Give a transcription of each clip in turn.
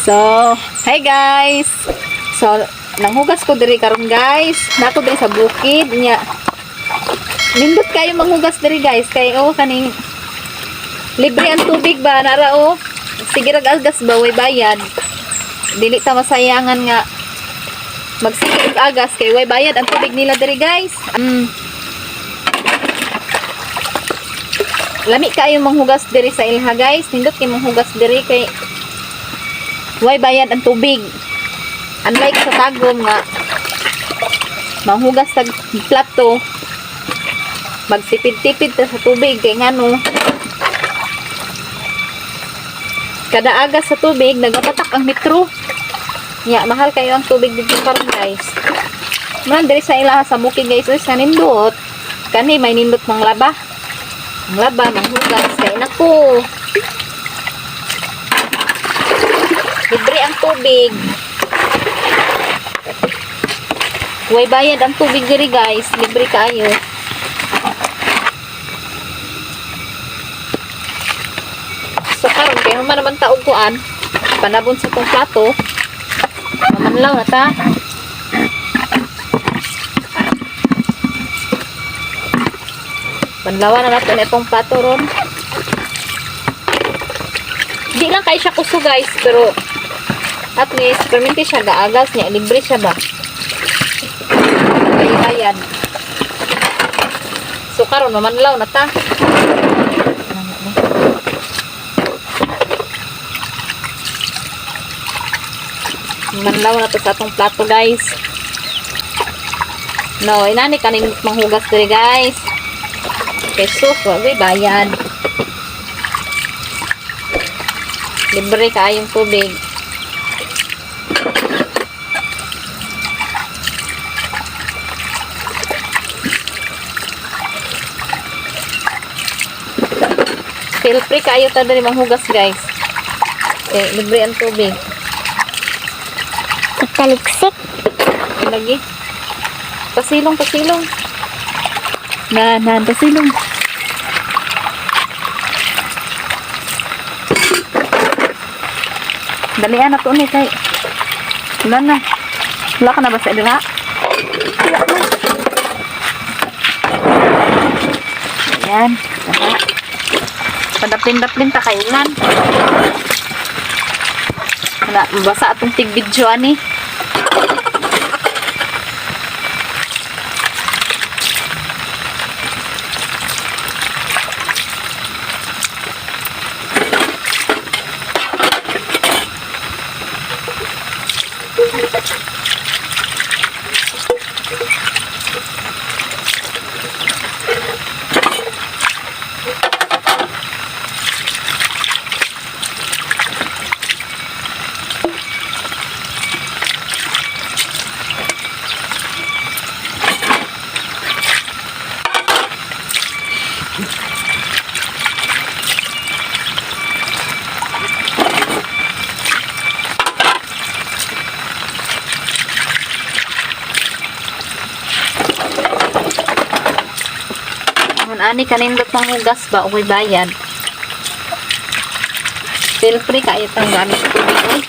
So, hi guys. So, nanghugas ko diri karon, guys. Nako diri sa bukid nya. Nindot kayo manghugas diri, guys, kay oh, kaning libre ang tubig ba nara oh. Sige rag agas ba, way bayad. Dili ta masayangan nga magsige og agas kay way bayad ang tubig nila diri, guys. Lami kayo manghugas diri sa ilha, guys. Nindot kay manghugas diri kay way bayad ang tubig. Unlike sa Tagum nga manghugas sa plato, magtipid-tipid ta sa tubig kay ngano kada agas sa tubig nagapatak ang metro. Nya mahal kayo ang tubig dito karon, guys. Man diri sa ilaha sa bukid, guys, uy, sa nindot. Kani may nindot manglaba. Manglaba, manghugas kay nako. Libre ang tubig. Way bayad ang tubig diri, guys. Libre kaayo. So karon kay human naman taog kuan. Panabon sa tong plato. Mamanlaw na ta. Banlawan na nato na itong plato ron. Di lang kay siya kuso, guys, pero at least perminti siya gaagas niya, libre siya ba. Kay bayad. So karon mamanlaw na ta. Manlaw na to sa atong plato, guys. No, inani kanin manghugas diri, guys. Kay sus, wa gyud bayad. Libre kaayong tubig. Feel free kaayo ta diri manghugas, guys. Eh, libre ang tubig. Taliksik. Lagi. Pasilong, pasilong. Na, na, pasilong. Dalian na to ni kay. Wala na. Wala ka na ba sa dira? Wala na. Ayan. Tara. Padaplin-daplin ta kay ulan. Wala, basa atong tig-video ani. Kung ani kanindot manghugas ba, okay bayad. Feel free kayo tang gamit sa tubig oy.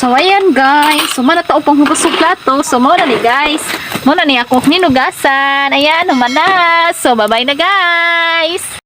So ayan, guys, human na ta og panghugas og plato. So mao na ni, guys. Mao na ni akong hinugasan. Ayan, human na. So bye-bye na, guys.